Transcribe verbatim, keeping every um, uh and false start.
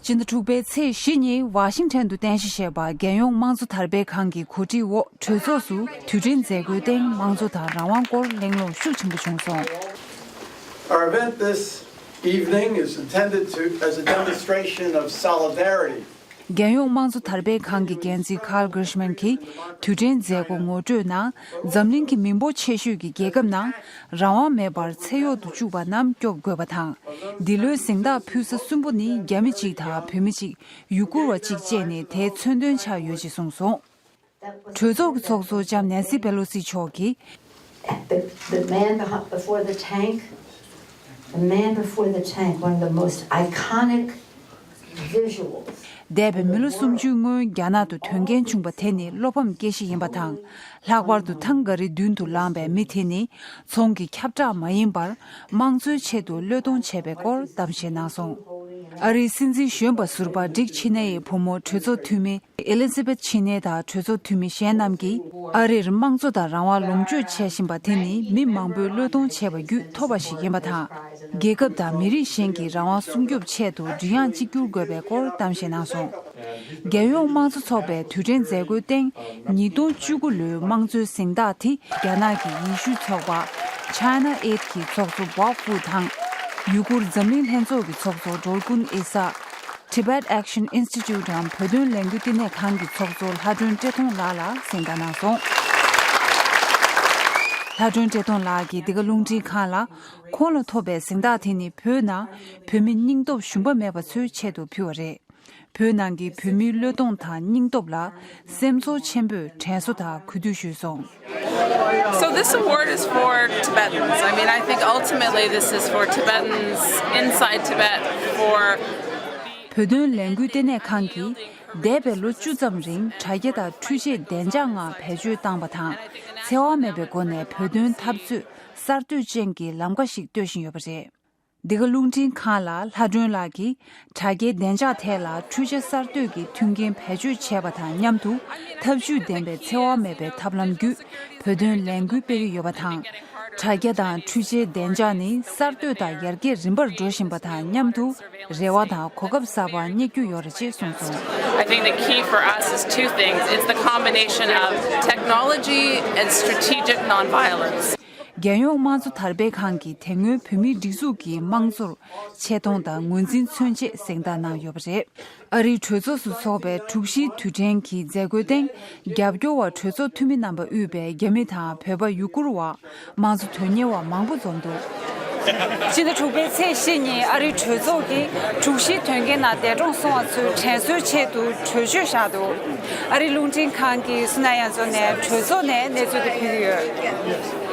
ཕྱི་ཟླ་དྲུག་པའི་ཚེས་བཞི་ཉིན་ཝ་ཤིང་ཊོན་དུ་རྟེན་གཞི་བྱས་པ་རྒྱལ་ཡོངས་དམངས་གཙོ་དར་སྤེལ་ཁང་གི་གོ་སྒྲིག་འོག་གྲོས་ཚོགས་སུ་དུས་དྲན་མཛད་སྒོའི་སྟེང་དམངས་གཙོ་དང་རང་དབང་སྐོར་གླེང་སློང་ཤུགས་ཆེན་པོ་བྱུང་སོང་། Our event this evening is intended to, as a demonstration of solidarity. རྒྱལ་ཡོངས་དམངས་གཙོ་དར་སྤེལ་ཁང་གི་འགན་འཛིན་Kyle Gershman གྱིས་དུས་དྲན་མཛད་སྒོ་ངོ་སྤྲོད་ནང་འཛམ་གླིང་གི་མི་འབོར་ཆེ་ཤོས་ཀྱི་རྒྱལ་ཁབ་ནང་རང་དབང་མེད་པར་ཚེ་གཡོག་ཏུ་བཅུག་པ་རྣམས་སྐྱོབ་དགོས་པ་དང་། འདི་ལོའི་གཟེངས་རྟགས་ཕུལ་ས་གསུམ་པོ་ནི་རྒྱ་མི་གཅིག་དང་བོད་མི་གཅིག་ཡུ་གུར་བ་གཅིག་བཅས་ནས་དེའི་མཚོན་དོན་ཆགས་ཡོད་ཅེས་གསུངས་སོང་། གྲོས་ཚོགས་ཀྱི་ཚོགས་གཙོ་ལྕམ་ནེན་སི་པེ་ལོ་སི་མཆོག་གིས། The, the man behi- before the tank, the man before the tank, one of the most iconic visuals. འདས་པའི་མི་ལོ་སུམ་ཅུའི་སྔོན་རྒྱ་ནག་ཏུ་དོན་རྐྱེན་བྱུང་པ་དེ་ནི་བློ་ཕམ་སྐྱེ་གཞི་ཡིན་པ་དང་། ལྷག་པར་དུ་ཐང་ག་རི་མདུན་དུ་ལངས་པའི་མི་དེ་ནི་ཚོང་གི་ཁྱབ་བསྒྲགས་མ་ཡིན་པར་དམངས་གཙོའི་ཆེད་དུ་བློས་གཏོང་བྱས་པའི་སྐོར་གཏམ་བཤད་གནང་སོང་། ཨ་རིའི་སྲིད་འཛིན་གཞོན་པ་ཟུར་པ་ཌིག་ཆི་ནེ་ཡི་བུ་མོ་གྲོས་ཚོགས་འཐུས་མི་ཨེ་ལི་ཛ་བེད་ཆི་ནེ་དང་གྲོས་ཚོགས་འཐུས་མི་གཞན་རྣམས་ཀྱིས་ཨ་རིར་དམངས་གཙོ་དང་རང་དབང་ལོངས་སྤྱོད་བྱེད་བཞིན་པ་དེ་ནི་མི་མང་པོས་བློས་གཏོང་བྱས་པ་བརྒྱུད་ཐོབ་པ་ཞིག་ཡིན་པ་དང་། རྒྱལ་ཁབ་དང་མི་རིགས་གཞན་གྱི་རང་དབང་སྲུང་སྐྱོབ་ཆེད་དུ་མགྲིན་དབྱངས་གཅིག་གྱུར་དགོས་པའི་སྐོར་གཏམ་བཤད་གནང་སོང་། རྒྱལ་ཡོངས་དམངས་གཙོ་ཚོགས་པའི་དུས་དྲན་མཛད་སྒོའི་སྟེང་ཉིས་སྟོང་བཅུ་དགུ་ལོའི་དམངས་གཙོའི་གཟེངས་རྟགས་དེ་རྒྱ་ནག་གི་ཡེ་ཤུའི་ཚོགས་པ་China Aid གི་ཚོགས་གཙོ་Bob Fu དང་། ཡུ་གུར་འཛམ་གླིང་ལྷན་ཚོགས་ཀྱི་ཚོགས་གཙོ་སྒྲོལ་ཀུན་ཨེ་ས། Tibet Action Institute འམ་བོད་དོན་ལས་འགུལ་བསྟི་གནས་ཁང་གི་ཚོགས་གཙོ་ལྷ་སྒྲོན་བཀྲས་མཐོང་ལགས་ལ་གཟེངས་རྟགས་གནང་སོང་། ལྷ་སྒྲོན་བཀྲས་མཐོང་ལགས་ཀྱིས་འདི་ག་རླུང་འཕྲིན་ཁང་ལ། ཁོང་ལ་ཐོབ་པའི་གཟེངས་རྟགས་དེ་ནི་བོད་ནང་བོད་མི་སྙིང་སྟོབས་ཞུམ་པ་མེད་པ་ཚོའི་ཆེད་དུ་ཕུལ་བ་རེད། བོད་ནང་གི་བོད་མིའི་བློས་གཏོང་དང་སྙིང་སྟོབས་ལ་སེམས་ཚོར་ཆེན་པོས་དྲན་གསོ་དང་གུས་འདུད་ཞུས་སོང་། So this award is for Tibetans. I mean, I think ultimately this is for Tibetans inside Tibet, for བོད་དོན་ལས་འགུལ་ལྟེ་གནས་ཁང་གིས་འདས་པའི་ལོ་བཅུ་ཙམ་རིང་དྲ་རྒྱ་དང་འཕྲུལ་ཆས་བདེ་འཇགས་ངང་བེད་སྤྱོད་བཏང་བ་དང་། འཚེ་བ་མེད་པའི་སྒོ་ནས་བོད་དོན་འཐབ་རྩོད་གསར་གཏོད་ཅན་གྱི་ལམ་ཁ་ཞིག་གཏོད་བཞིན་ཡོད་པ་རེད། འདི་ག་རླུང་འཕྲིན་ཁང་ལ་ལྷ་སྒྲོན་ལགས་ཀྱིས་དྲ་རྒྱའི་བདེ་འཇགས་ཐད་ལ་འཕྲུལ་ཆས་གསར་གཏོད་ཀྱི་མཐུན་རྐྱེན་བེད་སྤྱོད་བྱས་པ་དང་མཉམ་དུ་འཐབ་ཇུས་ལྡན་པའི་འཚེ་བ་མེད་པའི་ཐབས་ལམ་བརྒྱུད་བོད་དོན་ལས་འགུལ་སྤེལ་གྱི་ཡོད་པ་དང་། དྲ་རྒྱ་དང་འཕྲུལ་ཆས་བདེ་འཇགས་ནི་གསར་གཏོད་དང་ཡར་རྒྱས་རིམ་པར་འགྲོ་བཞིན་པ་དང་མཉམ་དུ་རེ་བ་དང་གོ་སྐབས་གསར་པ་རྙེད་རྒྱུ་ཡོད་རེད་ཅེས་གསུངས་སོང་། I think the key for us is two things. It's the combination of technology and strategic nonviolence. རྒྱལ་ཡོངས་དམངས་གཙོ་དར་སྤེལ་ཁང་གིས་དེ་སྔོན་བོད་མིའི་སྒྲིག་འཛུགས་ཀྱི་དམངས་གཙོར་ཆེ་མཐོང་དང་ངོས་འཛིན་མཚོན་ཆེད་གཟེངས་རྟགས་གནང་ཡོད་པ་རེད། ཨ་རིའི་གྲོས་ཚོགས་སུ་འཚོགས་པའི་དྲུག་བཞིའི་དུས་དྲན་གྱི་མཛད་སྒོའི་སྟེང་རྒྱབ་སྐྱོར་བ་གྲོས་ཚོགས་འཐུས་མི་རྣམ་པ་དབུས་པའི་རྒྱ་མི་དང་བོད་པ་ཡུ་གུར་བ་དམངས་གཙོ་དོན་གཉེར་བ་མང་པོ་འཛོམས་འདུག་ཕྱི་ཟླ་དྲུག་པའི་ཚེས་བཞི་ཉིན་ཨ་རིའི་གྲོས་ཚོགས་ཀྱི་དྲུག་བཞིའི་དོན་རྐྱེན་ནང་འདས་གྲོངས་སོང་བ་ཚོའི་དྲན་གསོའི་ཆེད་དུ་གྲོས་ཆོད་བཞག་འདུག་ཨ་རིའི་རླུང་འཕྲིན་ཁང་གི་སུ་ན་ཡ་མཚོ་ནས་གྲོས་ཚོགས་ནས་གནས་ཚུལ་དེ་ཕུལ་གྱི་ཡོད།